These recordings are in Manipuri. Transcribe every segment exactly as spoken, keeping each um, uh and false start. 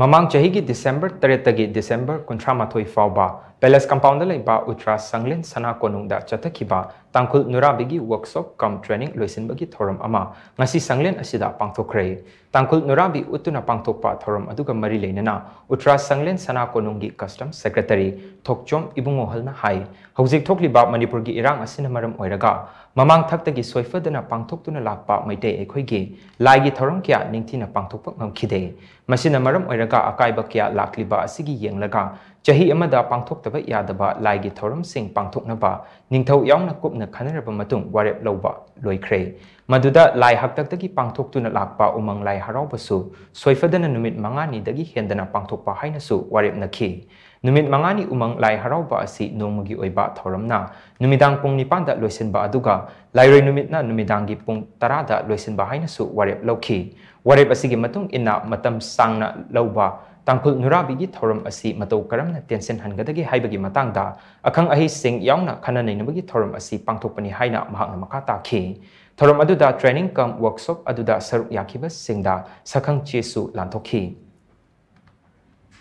ꯃꯃꯥꯡ ꯆꯍꯤꯒꯤ ꯗꯤꯁꯦꯝꯕꯔ ꯇꯔꯦꯠꯇꯒꯤ ꯗꯤꯁꯦꯝꯕꯔ ꯀꯨꯟꯊ꯭ꯔꯥ ꯃꯥꯊꯣꯏ ꯐꯥꯎꯕ ꯄꯦꯂꯦꯁ ꯀꯝꯄꯥꯎꯟꯗ ꯂꯩꯕ ꯎꯇ꯭ꯔꯥ ꯁꯪꯂꯦꯟ ꯁꯅꯥ ꯀꯣꯅꯨꯡꯗ ꯆꯠꯊꯈꯤꯕ ꯇꯥꯡꯈꯨꯜ ꯅꯨꯔꯥꯕꯤꯒꯤ ꯋꯔꯛꯁꯣꯞ ꯀꯝ ꯇ꯭ꯔꯦꯅꯤꯡ ꯂꯣꯏꯁꯤꯟꯕꯒꯤ ꯊꯧꯔꯝ ꯑꯃ ꯉꯁꯤ ꯁꯪꯂꯦꯟ ꯑꯁꯤꯗ ꯄꯥꯡꯊꯣꯛꯈ꯭ꯔꯦ꯫ ꯇꯥꯡꯈꯨꯜ ꯅꯨꯔꯥꯕꯤ ꯎꯠꯇꯨꯅ ꯄꯥꯡꯊꯣꯛꯄ ꯊꯧꯔꯝ ꯑꯗꯨꯒ ꯃꯔꯤ ꯂꯩꯅꯅ ꯎꯇ꯭ꯔꯥ ꯁꯪꯂꯦꯟ ꯁꯅꯥ ꯀꯣꯅꯨꯡꯒꯤ ꯀꯁꯇꯝ ꯁꯦꯀ꯭ꯔꯦꯇꯔꯤ ꯊꯣꯛꯆꯣꯝ ꯏꯕꯨꯡꯉꯣꯍꯜꯅ ꯍꯥꯏ, ꯍꯧꯖꯤꯛ ꯊꯣꯛꯂꯤꯕ ꯃꯅꯤꯄꯨꯔꯒꯤ ꯏꯔꯥꯡ ꯑꯁꯤꯅ ꯃꯔꯝ ꯑꯣꯏꯔꯒ ꯃꯃꯥꯡ ꯊꯛꯇꯒꯤ ꯁꯣꯏꯐꯗꯅ ꯄꯥꯡꯊꯣꯛꯇꯨꯅ ꯂꯥꯛꯄ ꯃꯩꯇꯩ ꯑꯩꯈꯣꯏꯒꯤ ꯂꯥꯏꯒꯤ ꯊꯧꯔꯝ ꯀꯌꯥ ꯅꯤꯡꯊꯤꯅ ꯄꯥꯡꯊꯣꯛꯄ ꯉꯝꯈꯤꯗꯦ꯫ ꯃꯁꯤꯅ ꯃꯔꯝ ꯑꯣꯏꯔꯒ ꯑꯀꯥꯏꯕ ꯀꯌꯥ ꯂꯥꯛꯂꯤꯕ ꯑꯁꯤꯒꯤ ꯌꯦꯡꯂꯒ ꯆꯍꯤ ꯑꯃꯗ ꯄꯥꯡꯊꯣꯛꯇꯕ ꯌꯥꯗꯕ ꯂꯥꯏꯒꯤ ꯊꯧꯔꯝꯁꯤꯡ ꯄꯥꯡꯊꯣꯛꯅꯕ ꯅꯤꯡꯊꯧ ꯌꯥꯎꯅ ꯀꯨꯞꯅ ꯈꯟꯅꯔꯕ ꯃꯇꯨꯡ ꯋꯥꯔꯦꯞ ꯂꯧꯕ ꯂꯣꯏꯈ꯭ꯔꯦ꯫ ꯃꯗꯨꯗ ꯂꯥꯏ ꯍꯥꯛꯇꯛꯇꯒꯤ ꯄꯥꯡꯊꯣꯛꯇꯨꯅ ꯂꯥꯛꯄ ꯎꯃꯪ ꯂꯥꯏ ꯍꯔꯥꯎꯕꯁꯨ ꯁꯣꯏꯐꯗꯅ ꯅꯨꯃꯤꯠ ꯃꯉꯥꯅꯤꯗꯒꯤ ꯍꯦꯟꯗꯅ ꯄꯥꯡꯊꯣꯛꯄ ꯍꯥꯏꯅꯁꯨ ꯋꯥꯔꯦꯞꯅꯈꯤ꯫ ꯅꯨꯃꯤꯠ ꯃꯉꯥꯅꯤ ꯎꯃꯪ ꯂꯥꯏ ꯍꯔꯥꯎꯕ ꯑꯁꯤ ꯅꯣꯡꯃꯒꯤ ꯑꯣꯏꯕ ꯊꯧꯔꯝꯅ ꯅꯨꯃꯤꯗꯥꯡ ꯄꯨꯡ ꯅꯤꯄꯥꯟꯗ ꯂꯣꯏꯁꯤꯟꯕ ꯑꯗꯨꯒ ꯂꯥꯏꯔꯣꯏ ꯅꯨꯃꯤꯠꯅ ꯅꯨꯃꯤꯗꯥꯡꯒꯤ ꯄꯨꯡ ꯇꯔꯥꯗ ꯂꯣꯏꯁꯤꯟꯕ ꯍꯥꯏꯅꯁꯨ ꯋꯥꯔꯦꯞ ꯂꯧꯈꯤ꯫ ꯋꯥꯔꯦꯞ ꯑꯁꯤꯒꯤ ꯃꯇꯨꯡ ꯏꯟꯅ ꯃꯇꯝ ꯁꯥꯡꯅ ꯂꯧꯕ ꯇꯥꯡꯈꯨꯜ ꯅꯨꯔꯥꯕꯤꯒꯤ ꯊꯧꯔꯝ ꯑꯁꯤ ꯃꯇꯧ ꯀꯔꯝꯅ ꯇꯦꯟꯁꯤꯟꯍꯟꯒꯗꯒꯦ ꯍꯥꯏꯕꯒꯤ ꯃꯇꯥꯡꯗ ꯑꯈꯪ ꯑꯍꯩꯁꯤꯡ ꯌꯥꯎꯅ ꯈꯟꯅ ꯅꯩꯅꯕꯒꯤ ꯊꯧꯔꯝ ꯑꯁꯤ ꯄꯥꯡꯊꯣꯛꯄꯅꯤ ꯍꯥꯏꯅ ꯃꯍꯥꯛꯅ ꯃꯈꯥ ꯇꯥꯈꯤ꯫ ꯊꯧꯔꯝ ꯑꯗꯨꯗ ꯇ꯭ꯔꯦꯅꯤꯡ ꯀꯝ ꯋꯔꯛꯁꯣꯞ ꯑꯗꯨꯗ ꯁꯔꯨꯛ ꯌꯥꯈꯤꯕꯁꯤꯡꯗ ꯁꯛꯈꯪ ꯆꯦꯁꯨ ꯂꯥꯟꯊꯣꯛꯈꯤ꯫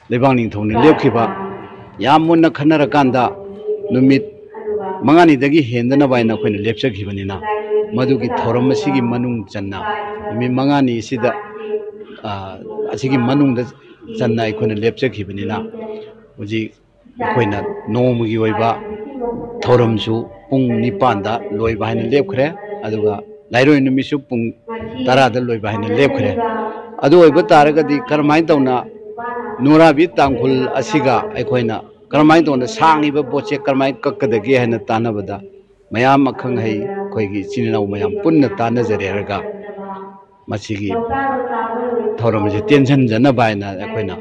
ꯂꯩꯕꯥꯛ ꯅꯤꯡꯊꯧꯅ ꯂꯦꯞꯈꯤꯕ ꯌꯥꯝ ꯃꯨꯟꯅ ꯈꯟꯅꯔꯀꯥꯟꯗ ꯅꯨꯃꯤꯠ ꯃꯉꯥꯅꯤꯗꯒꯤ ꯍꯦꯟꯗꯅꯕ ꯍꯥꯏꯅ ꯑꯩꯈꯣꯏꯅ ꯂꯦꯞꯆꯈꯤꯕꯅꯤꯅ, ꯃꯗꯨꯒꯤ ꯊꯧꯔꯝ ꯑꯁꯤꯒꯤ ꯃꯅꯨꯡ ꯆꯟꯅ ꯅꯨꯃꯤꯠ ꯃꯉꯥꯅꯤ ꯑꯁꯤꯗ, ꯑ, ꯑꯁꯤꯒꯤ ꯃꯅꯨꯡꯗ ꯆꯟꯅ ꯑꯩꯈꯣꯏꯅ ꯂꯦꯞꯆꯈꯤꯕꯅꯤꯅ, ꯍꯧꯖꯤꯛ ꯑꯩꯈꯣꯏꯅ ꯅꯣꯡꯃꯒꯤ ꯑꯣꯏꯕ ꯊꯧꯔꯝꯁꯨ ꯄꯨꯡ ꯅꯤꯄꯥꯟꯗ ꯂꯣꯏꯕ ꯍꯥꯏꯅ ꯂꯦꯞꯈ꯭ꯔꯦ꯫ ꯑꯗꯨꯒ ꯂꯥꯏꯔꯣꯏ ꯅꯨꯃꯤꯠꯁꯨ ꯄꯨꯡ ꯇꯔꯥꯗ ꯂꯣꯏꯕ ꯍꯥꯏꯅ ꯂꯦꯞꯈ꯭ꯔꯦ꯫ ꯑꯗꯨ ꯑꯣꯏꯕ ꯇꯥꯔꯒꯗꯤ ꯀꯔꯝꯍꯥꯏꯅ ꯇꯧꯅ ꯅꯨꯔꯥꯕꯤ ꯇꯥꯡꯈꯨꯜ ꯑꯁꯤꯒ ꯑꯩꯈꯣꯏꯅ ꯀꯔꯝꯍꯥꯏꯅ ꯇꯧꯅ ꯁꯥꯡꯉꯤꯕ ꯄꯣꯠꯁꯦ ꯀꯔꯝꯍꯥꯏꯅ ꯀꯛꯀꯗꯒꯦ ꯍꯥꯏꯅ ꯇꯥꯟꯅꯕꯗ, ꯃꯌꯥꯝ ꯑꯈꯪ ꯑꯍꯩ ꯑꯩꯈꯣꯏꯒꯤ ꯏꯆꯤꯟ ꯏꯅꯥꯎ ꯃꯌꯥꯝ ꯄꯨꯟꯅ ꯇꯥꯟꯅꯖꯔꯦ ꯍꯥꯏꯔꯒ ꯃꯁꯤꯒꯤ ꯊꯧꯔꯝ ꯑꯁꯤ ꯇꯦꯟꯁꯤꯟꯖꯅꯕ ꯍꯥꯏꯅ ꯑꯩꯈꯣꯏꯅ,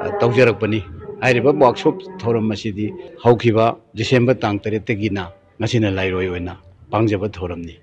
ꯑ, ꯇꯧꯖꯔꯛꯄꯅꯤ꯫ ꯍꯥꯏꯔꯤꯕ ꯋꯥꯛꯁꯣꯞ ꯊꯧꯔꯝ ꯑꯁꯤꯗꯤ ꯍꯧꯈꯤꯕ ꯗꯤꯁꯦꯝꯕꯔ ꯇꯥꯡ ꯇꯔꯦꯠꯇꯒꯤꯅ ꯉꯁꯤꯅ ꯂꯥꯏꯔꯣꯏ ꯑꯣꯏꯅ ꯄꯥꯡꯖꯕ ꯊꯧꯔꯝꯅꯤ꯫